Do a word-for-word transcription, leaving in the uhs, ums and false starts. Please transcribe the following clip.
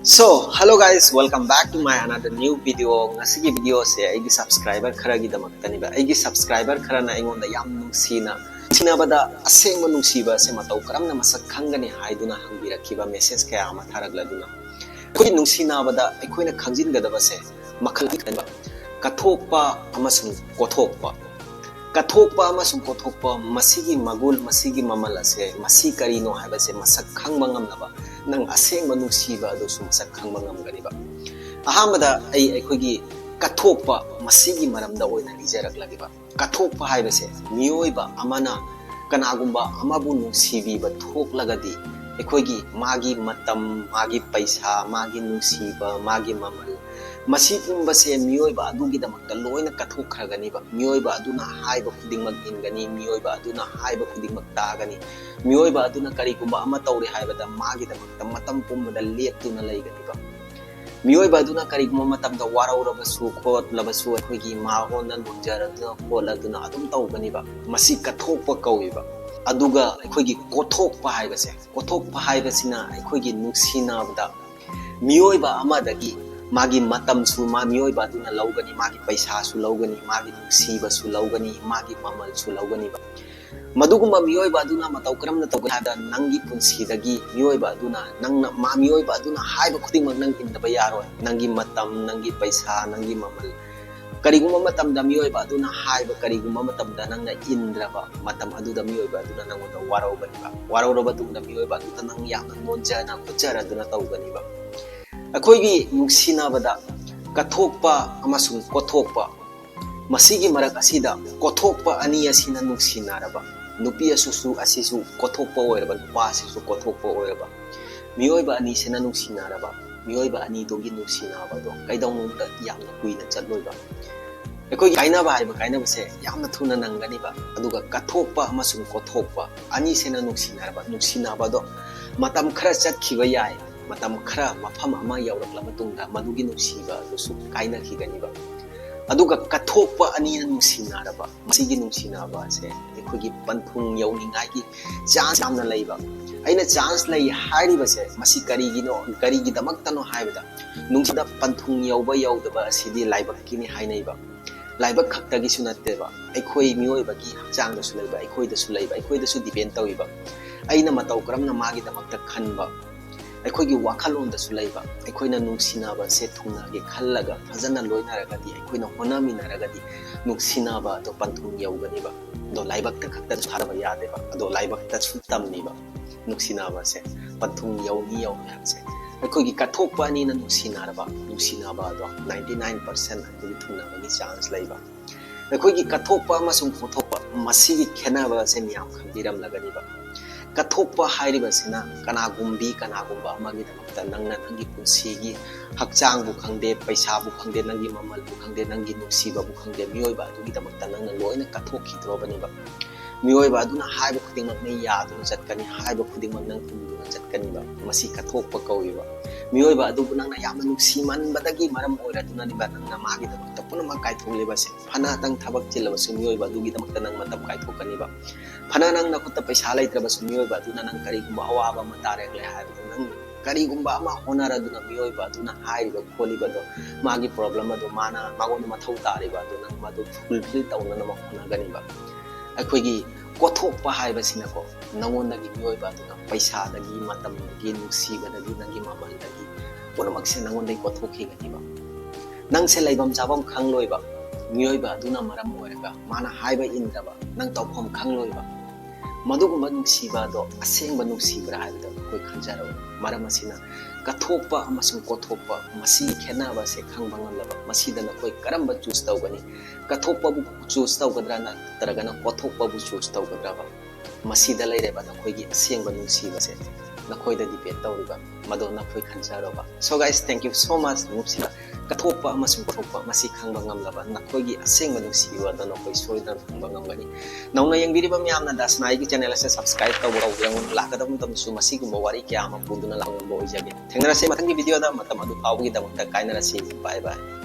So, hello guys, welcome back to my another new video. ꯉꯁꯤꯒꯤ video ꯁꯦ ꯑꯩꯒꯤ subscriber ꯈꯔꯒꯤꯗꯃꯛꯇꯅꯦꯕ꯫ ꯑꯩꯒꯤ subscriber ꯈꯔꯅ ꯑꯩꯉꯣꯟꯗ ꯌꯥꯝ ꯅꯨꯡꯁꯤꯅ, ꯅꯨꯡꯁꯤꯅꯕꯗ ꯑꯁꯦꯡꯕ ꯅꯨꯡꯁꯤꯕ ꯑꯁꯦ ꯃꯇꯧ ꯀꯔꯝꯅ ꯃꯁꯛ ꯈꯪꯒꯅꯤ ꯍꯥꯏꯗꯨꯅ ꯍꯪꯕꯤꯔꯛꯈꯤꯕ message ꯀꯌꯥ ꯑꯃ ꯊꯥꯔꯛꯂꯗꯨꯅ꯫ ꯑꯩꯈꯣꯏ ꯅꯨꯡꯁꯤꯅꯕꯗ ꯑꯩꯈꯣꯏꯅ ꯈꯪꯖꯤꯟꯒꯗꯕꯁꯦ ꯃꯈꯜ ꯑꯅꯤ ꯈꯛꯇꯅꯦꯕ, ꯀꯠꯊꯣꯛꯄ ꯑꯃꯁꯨꯡ ꯀꯣꯠꯊꯣꯛꯄ꯫ ꯀꯠꯊꯣꯛꯄ ꯑꯃꯁꯨꯡ ꯀꯣꯠꯊꯣꯛꯄ, ꯃꯁꯤꯒꯤ ꯃꯒꯨꯟ, ꯃꯁꯤꯒꯤ ꯃꯃꯜ ꯑꯁꯦ, ꯃꯁꯤ ꯀꯔꯤꯅꯣ ꯍꯥꯏꯕꯁꯦ ꯃꯁꯛ ꯈꯪꯕ ꯉꯝꯅꯕ, ꯅꯪ ꯑꯁꯦꯡꯕ ꯅꯨꯡꯁꯤꯕ ꯑꯗꯨꯁꯨ ꯃꯁꯛ ꯈꯪꯕ ꯉꯝꯒꯅꯤꯕ꯫ ꯑꯍꯥꯟꯕꯗ ꯑꯩ ꯑꯩꯈꯣꯏꯒꯤ ꯀꯠꯊꯣꯛꯄ, ꯃꯁꯤꯒꯤ ꯃꯔꯝꯗ ꯑꯣꯏꯅ ꯂꯤꯖꯔꯛꯂꯒꯦꯕ꯫ ꯀꯠꯊꯣꯛꯄ ꯍꯥꯏꯕꯁꯦ ꯃꯤꯑꯣꯏꯕ ꯑꯃꯅ ꯀꯅꯥꯒꯨꯝꯕ ꯑꯃꯕꯨ ꯅꯨꯡꯁꯤꯕꯤꯕ ꯊꯣꯛꯂꯒꯗꯤ, ꯑꯩꯈꯣꯏꯒꯤ ꯃꯥꯒꯤ ꯃꯇꯝ, ꯃꯥꯒꯤ ꯄꯩꯁꯥ, ꯃꯥꯒꯤ ꯅꯨꯡꯁꯤꯕ, ꯃꯥꯒꯤ ꯃꯃꯜ, ꯃꯁꯤ ꯄꯨꯝꯕꯁꯦ ꯃꯤꯑꯣꯏꯕ ꯑꯗꯨꯒꯤꯗꯃꯛꯇ ꯂꯣꯏꯅ ꯀꯠꯊꯣꯛꯈ꯭ꯔꯒꯅꯤꯕ꯫ ꯃꯤꯑꯣꯏꯕ ꯑꯗꯨꯅ ꯍꯥꯏꯕ ꯈꯨꯗꯤꯡꯃꯛ ꯏꯟꯒꯅꯤ, ꯃꯤꯑꯣꯏꯕ ꯑꯗꯨꯅ ꯍꯥꯏꯕ ꯈꯨꯗꯤꯡꯃꯛ ꯇꯥꯒꯅꯤ, ꯃꯤꯑꯣꯏꯕ ꯑꯗꯨꯅ ꯀꯔꯤꯒꯨꯝꯕ ꯑꯃ ꯇꯧꯔꯦ ꯍꯥꯏꯕꯗ ꯃꯥꯒꯤꯗꯃꯛꯇ ꯃꯇꯝ ꯄꯨꯝꯕꯗ ꯂꯦꯞꯇꯨꯅ ꯂꯩꯒꯅꯤꯕ꯫ ꯃꯤꯑꯣꯏꯕ ꯑꯗꯨꯅ ꯀꯔꯤꯒꯨꯝꯕ ꯃꯇꯝꯗ ꯋꯥꯔꯧꯔꯕꯁꯨ ꯈꯣꯠꯂꯕꯁꯨ ꯑꯩꯈꯣꯏꯒꯤ ꯃꯉꯣꯟꯗ ꯅꯣꯟꯖꯔꯗꯨꯅ ꯈꯣꯠꯂꯗꯨꯅ ꯑꯗꯨꯝ ꯇꯧꯒꯅꯤꯕ꯫ ꯃꯁꯤ ꯀꯠꯊꯣꯛꯄ ꯀꯧꯏꯕ꯫ ꯑꯗꯨꯒ ꯑꯩꯈꯣꯏꯒꯤ ꯀꯣꯠꯊꯣꯛꯄ ꯍꯥꯏꯕꯁꯦ, ꯀꯣꯠꯊꯣꯛꯄ ꯍꯥꯏꯕꯁꯤꯅ ꯑꯩꯈꯣꯏꯒꯤ ꯅꯨꯡꯁꯤꯅꯕꯗ ꯃꯤꯑꯣꯏꯕ ꯑꯃꯗꯒꯤ ꯃꯥꯒꯤ ꯃꯇꯝꯁꯨ ꯃꯥ ꯃꯤꯑꯣꯏꯕ ꯑꯗꯨꯅ ꯂꯧꯒꯅꯤ, ꯃꯥꯒꯤ ꯄꯩꯁꯥꯁꯨ ꯂꯧꯒꯅꯤ, ꯃꯥꯒꯤ ꯅꯨꯡꯁꯤꯕꯁꯨ ꯂꯧꯒꯅꯤ, ꯃꯥꯒꯤ ꯃꯃꯜꯁꯨ ꯂꯧꯒꯅꯤꯕ꯫ ꯃꯗꯨꯒꯨꯝꯕ ꯃꯤꯑꯣꯏꯕ ꯑꯗꯨꯅ ꯃꯇꯧ ꯀꯔꯝꯅ ꯇꯧꯒꯅꯤ ꯍꯥꯏꯕꯗ, ꯅꯪꯒꯤ ꯄꯨꯟꯁꯤꯗꯒꯤ ꯃꯤꯑꯣꯏꯕ ꯑꯗꯨꯅ, ꯅꯪꯅ, ꯃꯥ, ꯃꯤꯑꯣꯏꯕ ꯑꯗꯨꯅ ꯍꯥꯏꯕ ꯈꯨꯗꯤꯡꯃꯛ ꯅꯪ ꯏꯟꯗꯕ ꯌꯥꯔꯣꯏ꯫ ꯅꯪꯒꯤ ꯃꯇꯝ, ꯅꯪꯒꯤ ꯄꯩꯁꯥ, ꯅꯪꯒꯤ ꯃꯃꯜ, ꯀꯔꯤꯒꯨꯝꯕ ꯃꯇꯝꯗ ꯃꯤꯑꯣꯏꯕ ꯑꯗꯨꯅ ꯍꯥꯏꯕ, ꯀꯔꯤꯒꯨꯝꯕ ꯃꯇꯝꯗ ꯅꯪꯅ ꯏꯟꯗ꯭ꯔꯕ ꯃꯇꯝ ꯑꯗꯨꯗ ꯃꯤꯑꯣꯏꯕ ꯑꯗꯨꯅ ꯅꯪꯉꯣꯟꯗ ꯋꯥꯔꯧꯒꯅꯤꯕ꯫ ꯋꯥꯔꯧꯔꯕ ꯇꯨꯡꯗ ꯃꯤꯑꯣꯏꯕ ꯑꯗꯨꯗ ꯅꯪ ꯌꯥꯝꯅ ꯅꯣꯟꯖꯅ ꯈꯨꯠꯆꯔꯗꯨꯅ ꯇꯧꯒꯅꯤꯕ꯫ ꯑꯩꯈꯣꯏꯒꯤ ꯅꯨꯡꯁꯤꯅꯕꯗ ꯀꯠꯊꯣꯛꯄ ꯑꯃꯁꯨꯡ ꯀꯣꯠꯊꯣꯛꯄ, ꯃꯁꯤꯒꯤ ꯃꯔꯛ ꯑꯁꯤꯗ ꯀꯣꯠꯊꯣꯛꯄ ꯑꯅꯤ ꯑꯁꯤꯅ ꯅꯨꯡꯁꯤꯅꯔꯕ, ꯅꯨꯄꯤ ꯑꯁꯤꯁꯨ, ꯑꯁꯤꯁꯨ ꯀꯣꯠꯊꯣꯛꯄ ꯑꯣꯏꯔꯕ, ꯅꯨꯄꯥ ꯑꯁꯤꯁꯨ ꯀꯣꯠꯊꯣꯛꯄ ꯑꯣꯏꯔꯕ ꯃꯤꯑꯣꯏꯕ ꯑꯅꯤꯁꯤꯅ ꯅꯨꯡꯁꯤꯅꯔꯕ, ꯃꯤꯑꯣꯏꯕ ꯑꯅꯤꯗꯨꯒꯤ ꯅꯨꯡꯁꯤꯅꯕꯗꯣ ꯀꯩꯗꯧꯅꯨꯡꯗ ꯌꯥꯝꯅ ꯀꯨꯏꯅ ꯆꯠꯂꯣꯏꯕ꯫ ꯑꯩꯈꯣꯏꯒꯤ ꯀꯥꯏꯅꯕ ꯍꯥꯏꯕ ꯀꯥꯏꯅꯕꯁꯦ ꯌꯥꯝꯅ ꯊꯨꯅ ꯅꯪꯒꯅꯤꯕ꯫ ꯑꯗꯨꯒ ꯀꯠꯊꯣꯛꯄ ꯑꯃꯁꯨꯡ ꯀꯣꯠꯊꯣꯛꯄ ꯑꯅꯤꯁꯤꯅ ꯅꯨꯡꯁꯤꯅꯔꯕ, ꯅꯨꯡꯁꯤꯅꯕꯗꯣ ꯃꯇꯝ ꯈꯔ ꯆꯠꯈꯤꯕ ꯌꯥꯏ, ꯃꯇꯝ ꯈꯔ ꯃꯐꯝ ꯑꯃ ꯌꯧꯔꯛꯂꯕ ꯃꯇꯨꯡꯗ ꯃꯗꯨꯒꯤ ꯅꯨꯡꯁꯤꯕ ꯑꯗꯨꯁꯨ ꯀꯥꯏꯅꯈꯤꯒꯅꯤꯕ꯫ ꯑꯗꯨꯒ ꯀꯠꯊꯣꯛꯄ ꯑꯅꯤꯅ ꯅꯨꯡꯁꯤꯅꯔꯕ, ꯃꯁꯤꯒꯤ ꯅꯨꯡꯁꯤꯅꯕ ꯑꯁꯦ ꯑꯩꯈꯣꯏꯒꯤ ꯄꯟꯊꯨꯡ ꯌꯧꯅꯤꯡꯉꯥꯏꯒꯤ ꯆꯥꯟꯁ ꯌꯥꯝꯅ ꯂꯩꯕ꯫ ꯑꯩꯅ ꯆꯥꯟꯁ ꯂꯩ ꯍꯥꯏꯔꯤꯕꯁꯦ ꯃꯁꯤ ꯀꯔꯤꯒꯤꯅꯣ, ꯀꯔꯤꯒꯤꯗꯃꯛꯇꯅꯣ ꯍꯥꯏꯕꯗ, ꯅꯨꯡꯁꯤꯗ ꯄꯟꯊꯨꯡ ꯌꯧꯕ ꯌꯧꯗꯕ ꯑꯁꯤꯗꯤ ꯂꯥꯏꯕꯛꯀꯤꯅꯤ ꯍꯥꯏꯅꯩꯕ꯫ ꯂꯥꯏꯕꯛ ꯈꯛꯇꯒꯤꯁꯨ ꯅꯠꯇꯦꯕ, ꯑꯩꯈꯣꯏ ꯃꯤꯑꯣꯏꯕꯒꯤ ꯍꯛꯆꯥꯡꯗꯁꯨ ꯂꯩꯕ, ꯑꯩꯈꯣꯏꯗꯁꯨ ꯂꯩꯕ, ꯑꯩꯈꯣꯏꯗꯁꯨ ꯗꯤꯄꯦꯟ ꯇꯧꯏꯕ꯫ ꯑꯩꯅ ꯃꯇꯧ ꯀꯔꯝꯅ ꯃꯥꯒꯤꯗꯃꯛꯇ ꯈꯟꯕ, ꯑꯩꯈꯣꯏꯒꯤ ꯋꯥꯈꯜꯂꯣꯟꯗꯁꯨ ꯂꯩꯕ꯫ ꯑꯩꯈꯣꯏꯅ ꯅꯨꯡꯁꯤꯅꯕꯁꯦ ꯊꯨꯡꯅꯒꯦ ꯈꯜꯂꯒ ꯐꯖꯅ ꯂꯣꯏꯅꯔꯒꯗꯤ, ꯑꯩꯈꯣꯏꯅ ꯍꯣꯠꯅꯃꯤꯟꯅꯔꯒꯗꯤ ꯅꯨꯡꯁꯤꯅꯕ ꯑꯗꯣ ꯄꯟꯊꯨꯡ ꯌꯧꯒꯅꯤꯕ꯫ ꯑꯗꯣ ꯂꯥꯏꯕꯛꯇ ꯈꯛꯇ ꯊꯥꯔꯕ ꯌꯥꯗꯦꯕ, ꯑꯗꯣ ꯂꯥꯏꯕꯛꯇꯁꯨ ꯇꯝꯃꯤꯕ꯫ ꯅꯨꯡꯁꯤꯅꯕꯁꯦ ꯄꯟꯊꯨꯡ ꯌꯧꯅꯤ ꯌꯧꯅꯤ ꯍꯥꯏꯕꯁꯦ ꯑꯩꯈꯣꯏꯒꯤ ꯀꯠꯊꯣꯛꯄ ꯑꯅꯤꯅ ꯅꯨꯡꯁꯤꯅꯔꯕ, ꯅꯨꯡꯁꯤꯅꯕ ꯑꯗꯣ ninety nine percent ꯑꯩꯈꯣꯏꯒꯤ ꯊꯨꯡꯅꯕꯒꯤ ꯆꯥꯟꯁ ꯂꯩꯕ꯫ ꯑꯩꯈꯣꯏꯒꯤ ꯀꯠꯊꯣꯛꯄ ꯑꯃꯁꯨꯡ ꯀꯣꯠꯊꯣꯛꯄ, ꯃꯁꯤꯒꯤ ꯈꯦꯠꯅꯕ ꯑꯁꯦ ꯃꯤꯌꯥꯝ ꯈꯪꯕꯤꯔꯝꯂꯒꯅꯤꯕ꯫ ꯀꯠꯊꯣꯛꯄ ꯍꯥꯏꯔꯤꯕꯁꯤꯅ ꯀꯅꯥꯒꯨꯝꯕꯤ ꯀꯅꯥꯒꯨꯝꯕ ꯑꯃꯒꯤꯗꯃꯛꯇ ꯅꯪꯅ ꯅꯪꯒꯤ ꯄꯨꯟꯁꯤꯒꯤ ꯍꯛꯆꯥꯡꯕꯨ ꯈꯪꯗꯦ, ꯄꯩꯁꯥꯕꯨ ꯈꯪꯗꯦ, ꯅꯪꯒꯤ ꯃꯃꯜꯕꯨ ꯈꯪꯗꯦ, ꯅꯪꯒꯤ ꯅꯨꯡꯁꯤꯕꯕꯨ ꯈꯪꯗꯦ, ꯃꯤꯑꯣꯏꯕ ꯑꯗꯨꯒꯤꯗꯃꯛꯇ ꯅꯪꯅ ꯂꯣꯏꯅ ꯀꯠꯊꯣꯛꯈꯤꯗ꯭ꯔꯣꯕꯅꯦꯕ꯫ ꯃꯤꯑꯣꯏꯕ ꯑꯗꯨꯅ ꯍꯥꯏꯕ ꯈꯨꯗꯤꯡꯃꯛ ꯅꯪ ꯌꯥꯗꯨꯅ ꯆꯠꯀꯅꯤ, ꯍꯥꯏꯕ ꯈꯨꯗꯤꯡꯃꯛ ꯅꯪ ꯏꯟꯗꯨꯅ ꯆꯠꯀꯅꯤꯕ꯫ ꯃꯁꯤ ꯀꯠꯊꯣꯛꯄ ꯀꯧꯏꯕ꯫ ꯃꯤꯑꯣꯏꯕ ꯑꯗꯨꯕꯨ ꯅꯪꯅ ꯌꯥꯝꯅ ꯅꯨꯡꯁꯤꯃꯟꯕꯗꯒꯤ ꯃꯔꯝ ꯑꯣꯏꯔꯗꯨꯅꯅꯦꯕ ꯅꯪꯅ ꯃꯥꯒꯤꯗꯃꯛꯇ ꯄꯨꯝꯅꯃꯛ ꯀꯥꯏꯊꯣꯛꯂꯤꯕꯁꯦ꯫ ꯐꯅꯇꯪ ꯊꯕꯛ ꯆꯤꯜꯂꯕꯁꯨ ꯃꯤꯑꯣꯏꯕ ꯑꯗꯨꯒꯤꯗꯃꯛꯇ ꯅꯪ ꯃꯇꯝ ꯀꯥꯏꯊꯣꯛꯀꯅꯤꯕ꯫ ꯐꯅ ꯅꯪ ꯅꯈꯨꯠꯇ ꯄꯩꯁꯥ ꯂꯩꯇ꯭ꯔꯕꯁꯨ ꯃꯤꯑꯣꯏꯕ ꯑꯗꯨꯅ ꯅꯪ ꯀꯔꯤꯒꯨꯝꯕ ꯑꯋꯥꯕ ꯑꯃ ꯇꯥꯔꯛꯂꯦ ꯍꯥꯏꯕꯗ ꯅꯪ ꯀꯔꯤꯒꯨꯝꯕ ꯑꯃ ꯍꯣꯠꯅꯔꯗꯨꯅ ꯃꯤꯑꯣꯏꯕ ꯑꯗꯨꯅ ꯍꯥꯏꯔꯤꯕ ꯈꯣꯠꯂꯤꯕꯗꯣ, ꯃꯥꯒꯤ ꯄ꯭ꯔꯣꯕ꯭ꯂꯦꯝ ꯑꯗꯣ ꯃꯥꯅ, ꯃꯉꯣꯟꯗ ꯃꯊꯧ ꯇꯥꯔꯤꯕ ꯑꯗꯨ ꯅꯪ ꯃꯗꯨ ꯐꯨꯜꯐꯤꯜ ꯇꯧꯅꯅꯕ ꯍꯣꯠꯅꯒꯅꯤꯕ꯫ ꯑꯩꯈꯣꯏꯒꯤ ꯀꯣꯠꯊꯣꯛꯄ ꯍꯥꯏꯕꯁꯤꯅꯀꯣ, ꯅꯉꯣꯟꯗꯒꯤ ꯃꯤꯑꯣꯏꯕ ꯑꯗꯨꯅ ꯄꯩꯁꯥꯗꯒꯤ, ꯃꯇꯝꯗꯒꯤ, ꯅꯨꯡꯁꯤꯕꯗꯒꯤ, ꯅꯪꯒꯤ ꯃꯃꯜꯗꯒꯤ ꯄꯨꯝꯅꯃꯛꯁꯦ ꯅꯉꯣꯟꯗꯒꯤ ꯀꯣꯠꯊꯣꯛꯈꯤꯒꯅꯤꯕ꯫ ꯅꯪꯁꯦ ꯂꯩꯐꯝ ꯆꯥꯐꯝ ꯈꯪꯂꯣꯏꯕ, ꯃꯤꯑꯣꯏꯕ ꯑꯗꯨꯅ ꯃꯔꯝ ꯑꯣꯏꯔꯒ ꯃꯥꯅ ꯍꯥꯏꯕ ꯏꯟꯗ꯭ꯔꯕ, ꯅꯪ ꯇꯧꯐꯝ ꯈꯪꯂꯣꯏꯕ꯫ ꯃꯗꯨꯒꯨꯝꯕ ꯅꯨꯡꯁꯤꯕ ꯑꯗꯣ ꯑꯁꯦꯡꯕ ꯅꯨꯡꯁꯤꯕ꯭ꯔꯥ ꯍꯥꯏꯕꯗꯣ ꯑꯩꯈꯣꯏ ꯈꯟꯖꯔꯛꯎ꯫ ꯃꯔꯝ ꯑꯁꯤꯅ ꯀꯠꯊꯣꯛꯄ ꯑꯃꯁꯨꯡ ꯀꯣꯠꯊꯣꯛꯄ, ꯃꯁꯤꯒꯤ ꯈꯦꯠꯅꯕ ꯑꯁꯦ ꯈꯪꯕ ꯉꯝꯂꯕ, ꯃꯁꯤꯗ ꯅꯈꯣꯏ ꯀꯔꯝꯕ ꯆꯨꯁ ꯇꯧꯒꯅꯤ? ꯀꯠꯊꯣꯛꯄꯕꯨ ꯆꯨꯁ ꯇꯧꯒꯗ꯭ꯔꯥ ꯅꯠꯇ꯭ꯔꯒꯅ ꯀꯣꯠꯊꯣꯛꯄꯕꯨ ꯆꯨꯁ ꯇꯧꯒꯗ꯭ꯔꯕ? ꯃꯁꯤꯗ ꯂꯩꯔꯦꯕ ꯅꯈꯣꯏꯒꯤ ꯑꯁꯦꯡꯕ ꯅꯨꯡꯁꯤꯕꯁꯦ, ꯅꯈꯣꯏꯗ ꯗꯤꯄꯦꯟ ꯇꯧꯔꯤꯕ, ꯃꯗꯣ ꯅꯈꯣꯏ ꯈꯟꯖꯔꯣꯕ꯫ So guys, thank you so much꯫ ꯅꯨꯡꯁꯤꯕ ꯀꯠꯊꯣꯛꯄ ꯑꯃꯁꯨꯡ ꯀꯣꯠꯊꯣꯛꯄ ꯃꯁꯤ ꯈꯪꯕ ꯉꯝꯂꯕ ꯅꯈꯣꯏꯒꯤ ꯑꯁꯦꯡꯕ ꯅꯨꯡꯁꯤꯕ ꯑꯗꯣ ꯅꯈꯣꯏ ꯁꯣꯏꯗꯅ ꯈꯪꯕ ꯉꯝꯒꯅꯤ꯫ ꯅꯧꯅ ꯌꯦꯡꯕꯤꯔꯤꯕ ꯃꯌꯥꯝꯅ ꯗꯥꯁꯅꯥꯏꯒꯤ ꯆꯦꯅꯦꯜ ꯑꯁꯦ ꯁꯕꯁꯀ꯭ꯔꯥꯏꯕ ꯇꯧꯕ ꯀꯥꯎꯕꯤꯔꯝꯒꯅꯨ꯫ ꯂꯥꯛꯀꯗꯕ ꯃꯇꯝꯗꯁꯨ ꯃꯁꯤꯒꯨꯝꯕ ꯋꯥꯔꯤ ꯀꯌꯥ ꯑꯃ ꯄꯨꯗꯨꯅ ꯂꯥꯛꯅꯕ ꯑꯣꯏꯖꯒꯦ꯫ ꯊꯦꯡꯅꯔꯁꯤ ꯃꯊꯪꯒꯤ ꯚꯤꯗꯤꯑꯣꯗ꯫ ꯃꯇꯝ ꯑꯗꯨ ꯐꯥꯎꯕꯒꯤꯗꯃꯛꯇ ꯀꯥꯏꯅꯔꯁꯤ꯫ Bye bye꯫